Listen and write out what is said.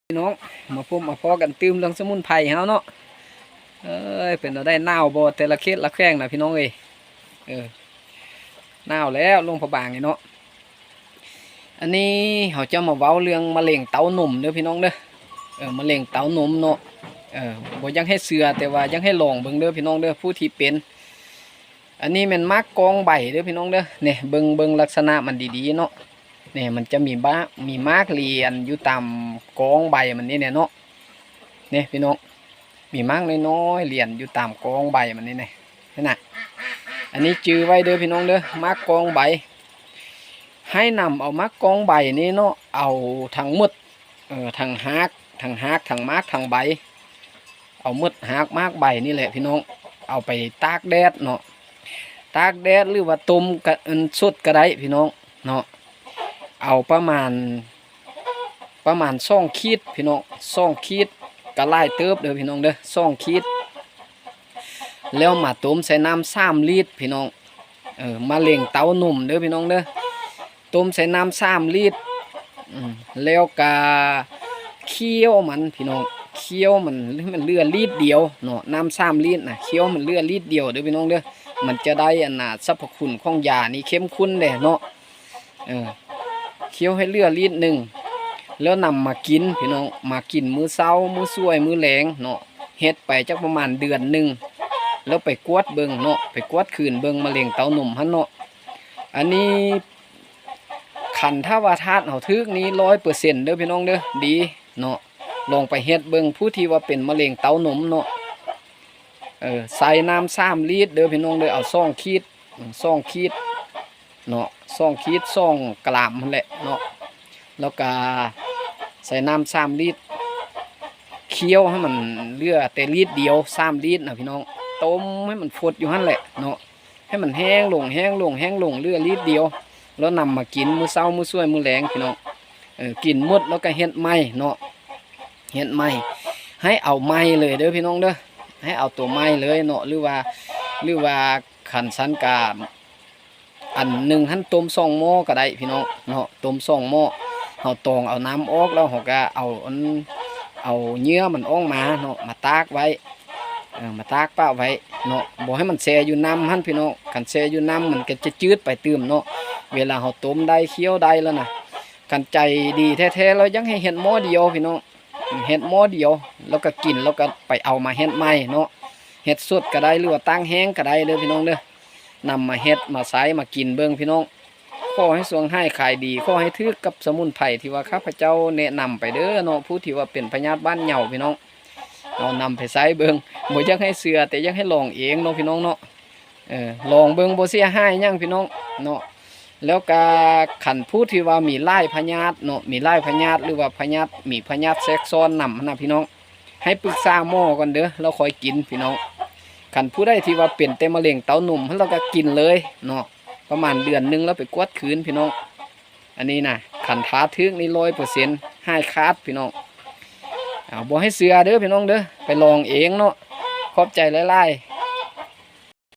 ພີ່ນ້ອງ ມາພົບມາພໍ້ກັນຕື່ມເລື່ອງສະໝຸນໄພເຮົາເນາະ. ເອີຍ ເປັນແນວໃດ ໜາວບໍ່ ແຕ່ລະເຂດລະແຂວງນະພີ່ນ້ອງເອີຍ. ເອີ ໜາວແລ້ວ ຫຼວງພະບາງນີ້ເນາະ. ອັນນີ້ເຮົາຈະມາເວົ້າເລື່ອງມະເຮັງເຕົ້ານົມເດີພີ່ນ້ອງເດີ. ເອີ ມະເຮັງເຕົ້ານົມເນາະ. ເອີ ບໍ່ຢາກໃຫ້ເຊື່ອ ແຕ່ວ່າຢາກໃຫ້ລອງເບິ່ງເດີພີ່ນ້ອງເດີ ຜູ້ທີ່ເປັນ. ອັນນີ້ແມ່ນໝາກກອງໃບເດີພີ່ນ້ອງເດີ. ນີ້ເບິ່ງ ເບິ່ງລັກສະນະມັນດີໆເນາະ. ນີ້ມັນຈະມີບາ ມີໝາກລຽນຢູ່ຕາມກອງໃບມັນນີ້ແຫຼະເນາະ. ນີ້ພີ່ນ້ອງ ມີໝາກນ້ອຍໆລຽນຢູ່ຕາມກອງໃບມັນນີ້ແຫຼະ. ເຫັນນະ ອັນນີ້ຈື່ໄວ້ເດີພີ່ນ້ອງເດີ ໝາກກອງໃບ. ໃຫ້ນຳເອົາໝາກກອງໃບນີ້ເນາະ ເອົາທັງໝົດ ເອີ ທັງຮາກ ທັງຮາກ ທັງໝາກ ທັງໃບ ເອົາໝົດຮາກໝາກໃບນີ້ແຫຼະພີ່ນ້ອງ ເອົາໄປຕາກແດດເນາະ. ຕາກແດດ ຫຼືວ່າຕົ້ມກະ ອັນ ສົດກະໄດ້ພີ່ນ້ອງເນາະ. ເອົາປະມານ ປະມານສອງຂີດພີ່ນ້ອງ ສອງຂີດ ກະຫຼາຍເຕີບເດີພີ່ນ້ອງເດີ ສອງຂີດ. ແລ້ວມາຕົ້ມໃສ່ນ້ຳສາມລິດພີ່ນ້ອງ. ເອີ ມະເຮັງເຕົ້ານົມເດີພີ່ນ້ອງເດີ ຕົ້ມໃສ່ນ້ຳສາມລິດ. ອືມ ແລ້ວກະຂ້ຽວມັນພີ່ນ້ອງ ຂ້ຽວມັນໃຫ້ມັນເຫຼືອລິດດຽວເນາະ. ນ້ຳສາມລິດນະ ຂ້ຽວໃຫ້ມັນເຫຼືອລິດດຽວເດີພີ່ນ້ອງເດີ. ມັນຈະໄດ້ອັນນ່າ ສັບພະຄຸນຂອງຢານີ້ເຂັ້ມຂຸ້ນແດ່ເນາະ. ເອີ ຂ້ຽວໃຫ້ເຫຼືອລິດໜຶ່ງ ແລ້ວນຳມາກິນພີ່ນ້ອງ ມາກິນມື້ເຊົ້າ ມື້ສວຍ ມື້ແລງເນາະ. ເຮັດໄປຈັກປະມານເດືອນໜຶ່ງ ແລ້ວໄປກວດເບິ່ງເນາະ ໄປກວດຄືນເບິ່ງມະເຮັງເຕົ້ານົມຫັ້ນເນາະ. ອັນນີ້ຄັນຖ້າວ່າທາດເຮົາຖືກນີ້ ຮ້ອຍເປີເຊັນເດີພີ່ນ້ອງເດີ ດີເນາະ. ລອງໄປເຮັດເບິ່ງ ຜູ້ທີ່ວ່າເປັນມະເຮັງເຕົ້ານົມເນາະ. ເອີ ໃສ່ນ້ຳສາມລິດເດີພີ່ນ້ອງເດີ ເອົາສອງຂີດ ສອງຂີດເນາະ ສອງຂີດ ສອງກຣາມຫັ້ນແຫຼະເນາະ. ແລ້ວກະໃສ່ນ້ຳສາມລິດ ຂ້ຽວໃຫ້ມັນເຫຼືອແຕ່ລິດດຽວ ສາມລິດນະພີ່ນ້ອງ. ຕົ້ມໃຫ້ມັນຟົດຢູ່ຫັ້ນແຫຼະເນາະ ໃຫ້ມັນແຫ້ງລົງ ແຫ້ງລົງ ແຫ້ງລົງ ເຫຼືອລິດດຽວ ແລ້ວນຳມາກິນມື້ເຊົ້າ ມື້ສວຍ ມື້ແລງພີ່ນ້ອງ. ເອີ ກິນໝົດແລ້ວກະເຮັດໃໝ່ເນາະ ເຮັດໃໝ່ ໃຫ້ເອົາໃໝ່ເລີຍເດີພີ່ນ້ອງເດີ ໃຫ້ເອົາໂຕໃໝ່ເລີຍເນາະ. ຫຼືວ່າ ຫຼືວ່າຄັນຊັ້ນກະ ອັນໜຶ່ງຫັ້ນຕົ້ມສອງໝໍ້ກະໄດ້ພີ່ນ້ອງເນາະ ຕົ້ມສອງໝໍ້. ເຮົາຕອງເອົານ້ຳອອກ ແລ້ວເຮົາກະເອົາອັນ ເອົາເຫຍື່ອມັນອອກມາເນາະ ມາຕາກໄວ້ ເອີ ມາຕາກປະໄວ້ເນາະ. ບໍ່ໃຫ້ມັນແຊ່ຢູ່ນ້ຳຫັ້ນພີ່ນ້ອງ ຄັນແຊ່ຢູ່ນ້ຳມັນກະຈະຈືດໄປຕື່ມເນາະ. ເວລາເຮົາຕົ້ມໄດ້ ຂ້ຽວໄດ້ແລ້ວນະ ຄັນໃຈດີແທ້ໆ ແລ້ວຢາກໃຫ້ເຮັດໝໍ້ດຽວພີ່ນ້ອງ ເຮັດໝໍ້ດຽວ ແລ້ວກະກິນ ແລ້ວກະໄປເອົາມາເຮັດໃໝ່ເນາະ. ເຮັດສົດກະໄດ້ ຫຼືວ່າຕາກແຫ້ງກະໄດ້ເດີພີ່ນ້ອງເດີ. ນຳມາເຮັດມາໃຊ້ມາກິນເບິ່ງພີ່ນ້ອງ. ຂໍໃຫ້ສວງຫາຍຂາຍດີ ຂໍໃຫ້ຖືກກັບສະໝຸນໄພທີ່ວ່າຂ້າພະເຈົ້າແນະນຳໄປເດີເນາະ ຜູ້ທີ່ວ່າເປັນພະຍາດບ້ານເຍົາພີ່ນ້ອງ. ເອົານຳໄປໃຊ້ເບິ່ງ ບໍ່ຢາກໃຫ້ເຊື່ອ ແຕ່ຢາກໃຫ້ລອງເອງເນາະພີ່ນ້ອງເນາະ. ເອີ ລອງເບິ່ງ ບໍ່ເສຍຫາຍຫຍັງພີ່ນ້ອງເນາະ. ແລ້ວກະຄັນຜູ້ທີ່ວ່າມີຫຼາຍພະຍາດເນາະ ມີຫຼາຍພະຍາດ ຫຼືວ່າພະຍາດ ມີພະຍາດແຊກຊ້ອນນຳຫັ້ນນະພີ່ນ້ອງ ໃຫ້ປຶກສາໝໍກ່ອນເດີ ແລ້ວຄ່ອຍກິນພີ່ນ້ອງ. ຄັນຜູ້ໃດທີ່ວ່າເປັນແຕ່ມະເຮັງເຕົ້ານົມຫັ້ນ ແລ້ວກະກິນເລີຍເນາະ ປະມານເດືອນໜຶ່ງ ແລ້ວໄປກວດຄືນພີ່ນ້ອງ. ອັນນີ້ນະ ຄັນຖ້າຖືກນີ້ ຮ້ອຍເປີເຊັນ ຫາຍຂາດພີ່ນ້ອງ. ເອົາ ບໍ່ໃຫ້ເຊື່ອເດີພີ່ນ້ອງເດີ ໄປລອງເອງເນາະ. ຂອບໃຈຫຼາຍໆ.